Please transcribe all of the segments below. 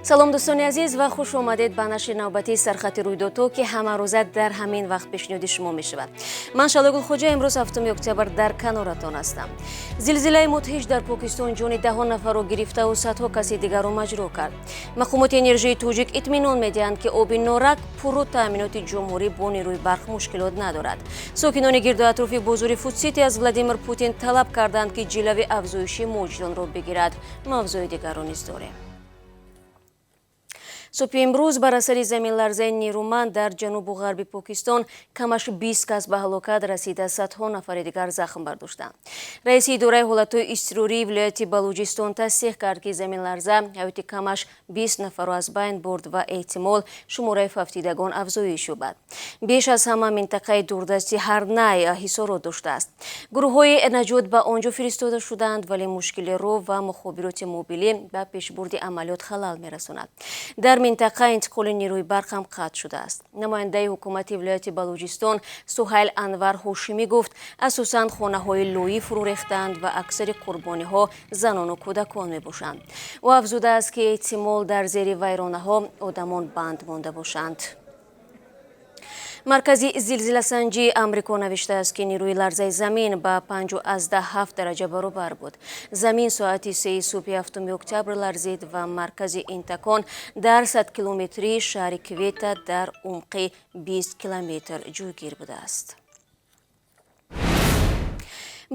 Салом, дӯстони азиз, ва хуш омадед ба нашри навбатии «Сархати рӯйдодҳо», ки ҳамарӯза дар ҳамин вақт пешниҳоди шумо мешавад. Ман, Шалогул Хоҷа, имрӯз 7 октябр дар каноратон ҳастам. Зилзилаи мудҳиш дар Покистон ҷони даҳо нафарро гирифтаву садҳо каси дигарро маҷрӯҳ кард. Мақомоти энержии тоҷик итминон медиҳанд, ки оби Норак пурру, таъминоти ҷумҳурӣ бо нерӯи барқ мушкилот надорад. Сокинони гирду атрофи бозори Фудсити аз Владимир Путин талаб карданд, ки ҷилави афзоиши муҳоҷиронро бигирад. Мавзӯи дигарро низ дорем. Субҳи имрӯз бар асари заминларзаи нерӯманд дар ҷанубу ғарби Покистон камаш 20 кас ба ҳалокат расида, садҳо нафари дигар захм бардоштанд. Раиси идораи ҳолатҳои изтирории вилояти Балуҷистон тасдиқ кард, ки заминларза ҳаёти камаш 20 нафарро аз байн бурд ва эҳтимол шумораи фавтидагон афзоиш ёбад. Беш аз ҳама минтақаи дурдасти Ҳарнай ҳисорот доштааст. Гурӯҳҳои наҷот ба он ҷо фиристода шуданд, вале мушкили роҳ ва мухобироти мобилӣ ба пешбурди амалиёт халал мерасонад. Дар минтақа интиқоли нерӯи барқ ҳам қатъ шудааст. Намояндаи ҳукумати вилояти Балуҷистон Суҳайл Анвар Ҳошимӣ гуфт, асосан хонаҳои лоӣ фурӯ рехтанд ва аксари қурбониҳо занону кӯдакон мебошанд. Ӯ афзудааст, ки эҳтимол дар зери вайронаҳо одамон банд монда бошанд. Маркази зилзиласанҷии Амрико навиштааст, ки нерӯи ларзаи замин ба 5,7 дараҷа баробар буд. Замин соати 3 субҳи 7 октябр ларзид ва маркази ин такон дар 100 километрии шаҳри Квета дар умқи 20 километр ҷойгир будааст.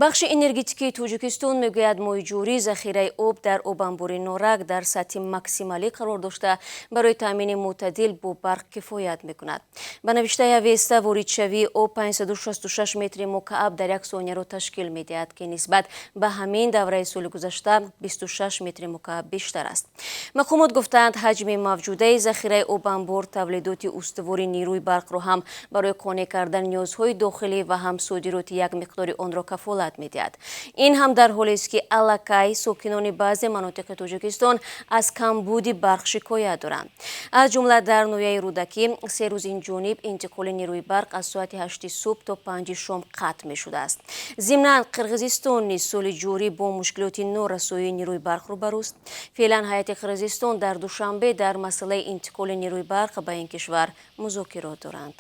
Бахши энергетикии Тоҷикистон мегӯяд, моҳи ҷорӣ захираи об дар обанбори Норак дар сатҳи максималӣ қарор дошта, барои таъмини мӯътадил бо барқ кифоят мекунад. Ба навиштаи Авеста, воридшавии об 566 метри мукааб дар як сонияро ташкил медиҳад, ки нисбат ба ҳамин давраи соли гузашта 26 метри мукааб бештар аст. Мақомот гуфтаанд, ҳаҷми мавҷудаи захираи обанбор тавлидоти устувори нерӯи барқро ҳам барои қонеъ кардани ниёзҳои дохилӣ ва ҳам содироти як миқдори онро кафолат медиҳад. Ин ҳам дар ҳолест, ки аллакай сокинони баъзе манотиқи Тоҷикистон аз камбуди барқ шикоят доранд. Аз ҷумла дар ноҳияи Рӯдакӣ 3 рӯз инҷониб интиқоли нерӯи барқ аз соати 8 субҳ то 5 шом қатъ мешудааст. Зимнан, Қирғизистон низ соли ҷорӣ бо мушкилоти норасоии нерӯи барқ рӯбарӯст. Феълан ҳайати Қирғизистон дар Душанбе дар масъалаи интиқоли нерӯи барқ ба ин кишвар музокирот доранд.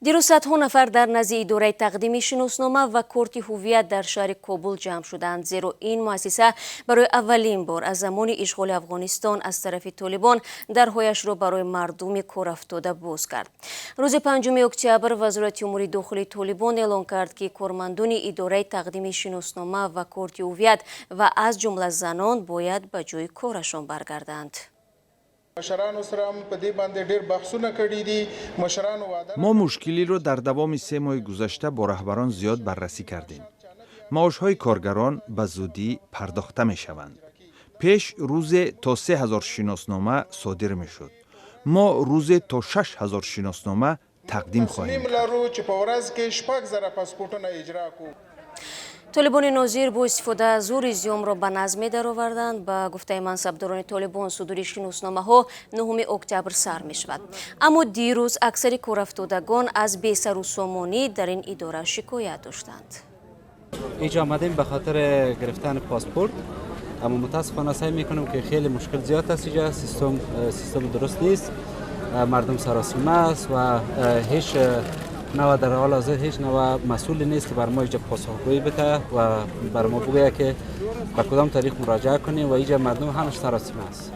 Дирӯз садҳо нафар дар назди идораи тақдими шиноснома ва корти ҳуввият дар шаҳри Кобул ҷамъ шуданд, зеро ин муассиса барои аввалин бор аз замони ишғоли Афғонистон аз тарафи Толибон дарҳояшро барои мардуми корафтода боз кард. Рӯзи 5 октябр Вазорати умури дохилии Толибон эълон кард, ки кормандони идораи тақдими шиноснома ва корти ҳуввият ва аз ҷумла занон бояд ба ҷои корашон баргарданд. مشرانو سره هم په دې باندې ډېر بحثونه کړي دي. مشرانو وعده Мо мушкилиро дар давоми 3 моҳи гузашта бо раҳбарон зиёд баррасӣ кардем. Маошҳои коргарон ба зудӣ пардохта мешаванд. Пеш рӯзе то 3000 шиноснома содир мешуд. Мо рӯзе то 6000 шиноснома тақдим хоҳем تصمیم кард. لرو چې په ورځ کې 6000 پاسپورتونه اجرا کوو. Толибони нозир бо истифода аз зур изёмро ба назм медароварданд. Ба гуфтаи мансабдорони Толибон, судури шиносномаҳо 9 октябр сар мешавад, аммо дирӯз аксари корафтодагон аз бесарусомонӣ дар ин идора шикоят доштанд. اینجا آمدیم به خاطر گرفتن پاسپورت، اما متاسفانه سعی میکنم که خیلی مشکل زیاد است. اینجا سیستم درست نیست، مردم سراسیمه است و هیچ نوع در حال حاضر هیچ نوع مسئولی نیست که بر ما اینجا پاسخگویی بده و بر ما بگوید که به کدام تاریخ مراجعه کنیم و اینجا مردم همش سراسیمه است.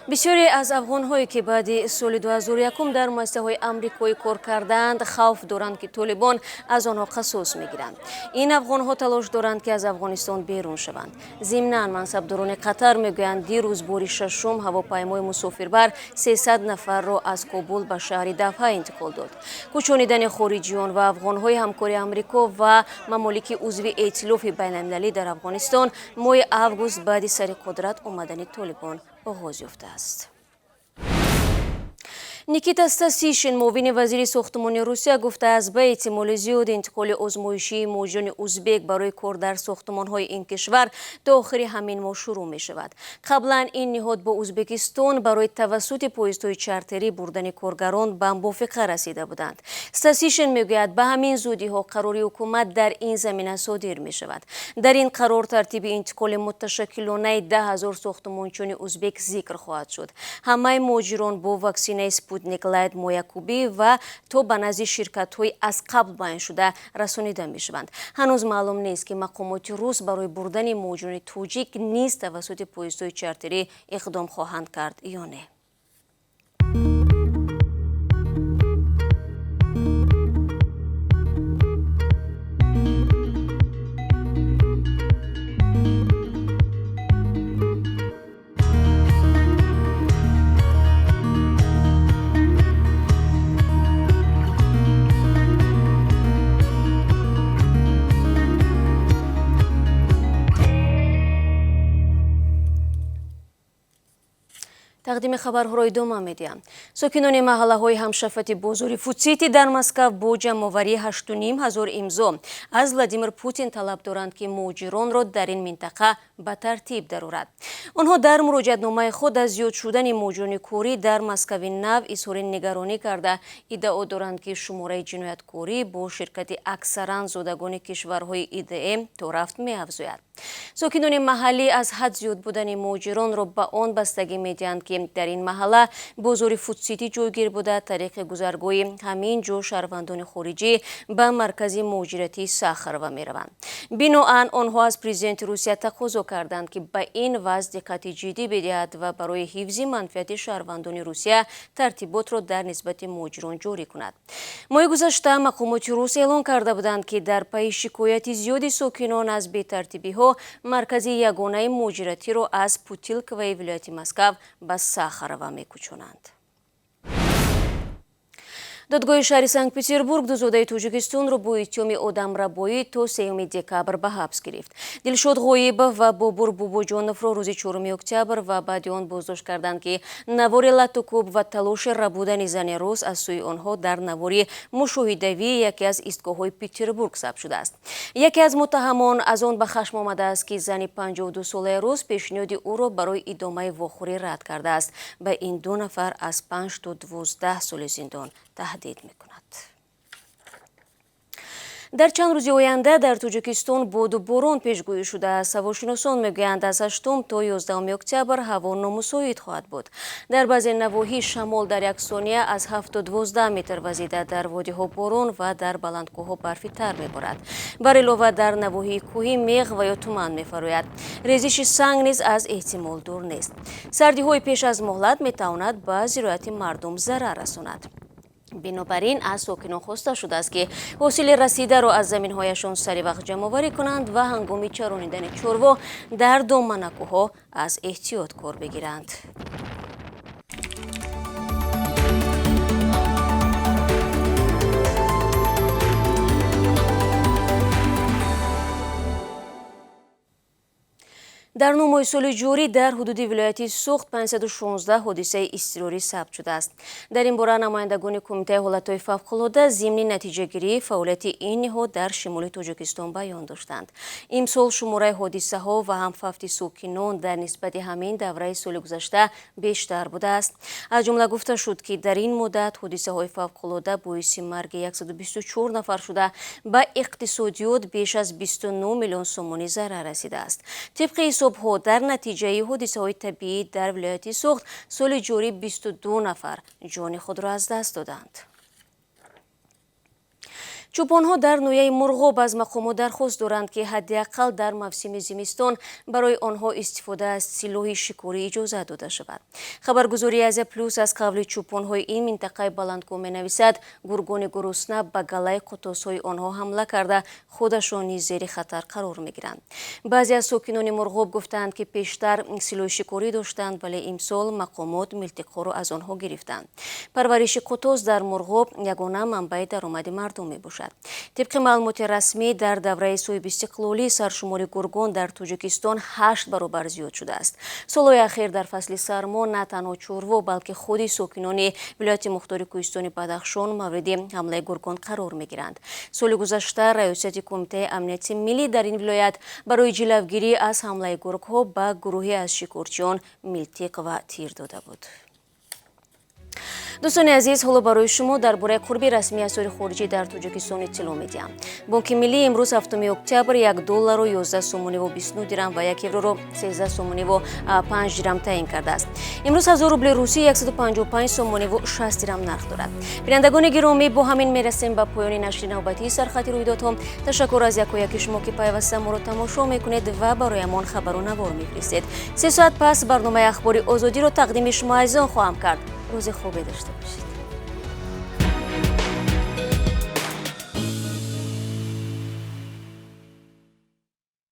Бисёре аз афғонҳое, ки баъди соли 2001 дар муассисаҳои амрикоӣ кор кардаанд, хавф доранд, ки Толибон аз онҳо қасос мегиранд. Ин афғонҳо талош доранд, ки аз Афғонистон берун шаванд. Зимнан, мансабдорони Қатар мегӯянд, дирӯз бори шашум ҳавопаймои мусофирбар 300 нафарро аз Кобул ба шаҳри Давҳа интиқол дод. Кӯчонидани хориҷиён ва афғонҳои ҳамкори Амрико ва мамолики узви эътилофи байналмилалӣ дар Афғонистон моҳи август баъди сари қудрат омадани Толибон оғоз ёфтааст. Никита Стасишин, муовини вазири сохтмони Русия, гуфтааст, ба эҳтимоли зиёд интиқоли озмоишии муҳоҷирони узбек барои кор дар сохтмонҳои ин кишвар то охири ҳамин моҳ шурӯъ мешавад. Қаблан ин ниҳод бо Узбекистон барои тавассути поездҳои чартерӣ бурдани коргарон ба мувофиқа расида буданд. Стасишин мегӯяд, ба ҳамин зудиҳо қарори ҳукумат дар ин замина содир мешавад. Дар ин қарор тартиби интиқоли муташаккилонаи 10 000 сохтмончиёни узбек зикр хоҳад шуд. Ҳамаи муҳоҷирон бо ваксинаи Спутник Лайт моякубӣ ва то ба назди ширкатҳои аз қабл муайяншуда расонида мешаванд. Ҳанӯз маълум нест, ки мақомоти рус барои бурдани муҳоҷирони тоҷик низ тавассути поездҳои чартерӣ иқдом хоҳанд кард ё не. Тақдими хабарҳоро идома медиҳам. Сокинони маҳаллаҳои ҳамшафати бозори Фудсити дар Москав бо ҷамъоварии 8,5 ҳазор имзо аз Владимир Путин талаб доранд, ки муҳоҷиронро дар ин минтақа ба тартиб дарорад. Онҳо дар муроҷиатномаи худ аз зиёд шудани муҳоҷирони корӣ дар Москави нав изҳори нигаронӣ карда, иддао доранд, ки шумораи ҷинояткорӣ бо ширкати аксаран зодагони кишварҳои ИДМ то рафт меафзояд. Сокинони маҳаллӣ аз ҳад зиёд будани муҳоҷиронро ба он бастагӣ медиҳанд, ки дар ин маҳалла бозори Фудсити ҷойгир буда, тариқи гузаргоҳи ҳамин ҷо шаҳрвандони хориҷӣ ба маркази муҳоҷиратии Сахарова мераванд. Биноан онҳо аз президенти Русия тақозо карданд, ки ба ин вазъ диққати ҷиддӣ бидиҳад ва барои ҳифзи манфиати шаҳрвандони Русия тартиботро дар нисбати муҳоҷирон ҷорӣ кунад. Моҳи гузашта мақомоти рус эълон карда буданд, ки дар пайи шикояти зиёди сокинон аз бетартибиҳо маркази ягонаи муҳоҷиратиро аз Путилковои вилояти Москав ба Сахарова мекӯчонанд. Додгоҳи шаҳри Санкт Петербург ду зодаи Тоҷикистонро бо иттиҳоми одамрабоӣ то 3 декабр ба ҳабс гирифт. Дилшод Ғоибов ва Бобур Бобоҷоновро рӯзи 4 октябр ва баъди он боздошт карданд, ки навори латукӯб ва талоши рабудани зани рус аз сӯи онҳо дар навори мушоҳидавии яке аз истгоҳҳои Петербург сабт шудааст. Яке аз муттаҳамон аз он ба хашм омадааст, ки зани 52-солаи рус пешниҳоди ӯро барои идомаи вохӯрӣ рад кардааст. Ба ин ду нафар аз 5 то 12 соли зиндон таҳдид мекунад. Дар чанд рӯзи оянда дар Тоҷикистон боду борон пешгӯӣ шудааст. Ҳавошиносон мегӯянд, аз 8 то 11 октябр ҳаво номусоид хоҳад буд. Дар баъзе навоҳӣ шамол дар як сония аз 7 то 12 метр вазида, дар водиҳо борон ва дар баландкӯҳҳо барфи тар меборад. Бар илова, дар навоҳии кӯҳӣ меғ ва ё туман мефарояд. Резиши санг низ аз эҳтимол дур нест. Сардиҳои пеш аз муҳлат метавонад ба зироати мардум зарар расонад. Бинобар ин аз сокинон хоста шудааст, ки ҳосили расидаро аз заминҳояшон сари вақт ҷамъоварӣ кунанд ва ҳангоми чаронидани чорво дар доманакӯҳҳо аз эҳтиёт кор бигиранд. Дар 9 моҳи соли ҷорӣ дар ҳудуди вилояти Суғд 516 ҳодисаи изтирорӣ сабт шудааст. Дар ин бора намояндагони Кумитаи ҳолатҳои фавқулода зимни натиҷагирии фаъолияти ин ниҳод дар шимоли Тоҷикистон баён доштанд. Имсол шумораи ҳодисаҳо ва ҳам фавти сокинон дар нисбати ҳамин давраи соли гузашта бештар будааст. Аз ҷумла гуфта шуд, ки дар ин муддат ҳодисаҳои фавқулода боиси марги 124 нафар шуда, ба иқтисодиёт беш аз 29 миллион сомонӣ зарар расидааст. Тибқи ҳисобҳо, дар натиҷаи ҳодисаҳои табиӣ дар вилояти Суғд соли ҷорӣ 22 нафар ҷони худро аз даст доданд. Чӯпонҳо дар ноҳияи Мурғоб аз мақомот дархост доранд, ки ҳадди ақал дар мавсими зимистон барои онҳо истифода аз силоҳи шикорӣ иҷозат дода шавад. Хабаргузории Азия Плюс аз қавли чӯпонҳои ин минтақаи баландкӯҳ менависад, гургони гурусна ба галаи қутосҳои онҳо ҳамла карда, худашон низ зери хатар қарор мегиранд. Баъзе аз сокинони Мурғоб гуфтаанд, ки пештар силоҳи шикорӣ доштанд, вале имсол мақомот милтиқҳоро аз онҳо гирифтанд. Парвариши қутос дар Мурғоб ягона манбаи даромади мардум мебошад. Мебошад. Тибқи маълумоти расмӣ, дар давраи соҳибистиқлолӣ саршумори гургон дар Тоҷикистон 8 баробар зиёд шудааст. Солҳои ахир дар фасли сармо на танҳо чорво, балки худи сокинони вилояти мухтори кӯҳистони Бадахшон мавриди ҳамлаи гургон қарор мегиранд. Соли гузашта Раёсати Кумитаи амнияти миллӣ дар ин вилоят барои ҷилавгирӣ аз ҳамлаи гургҳо ба гурӯҳе аз шикорчиён милтиқ ва тир дода буд. Дӯстони азиз, ҳоло барои шумо дар бораи қурби расмии асъори хориҷӣ дар Тоҷикистон иттилоъ медиҳам. Бонки Миллӣ имрӯз, 7 октябр, 1 долларро 11 сомониву 29 дирам ва 1 евроро 13 сомониву 5 дирам таъин кардааст. Имрӯз 1000 рубли русӣ 155 сомониву 60 дирам нарх дорад. Бинандагони гиромӣ, бо ҳамин мерасем ба поёни нашри навбатии сархати рӯйдодҳо. Ташаккур аз яку яки шумо, ки пайваста моро тамошо мекунед ва бароямон хабару навор мефиристед. 3 соат пас барномаи Ахбори Озодиро тақдими шумо азизон хоҳам кард. Рӯзи хубе дошта бошед.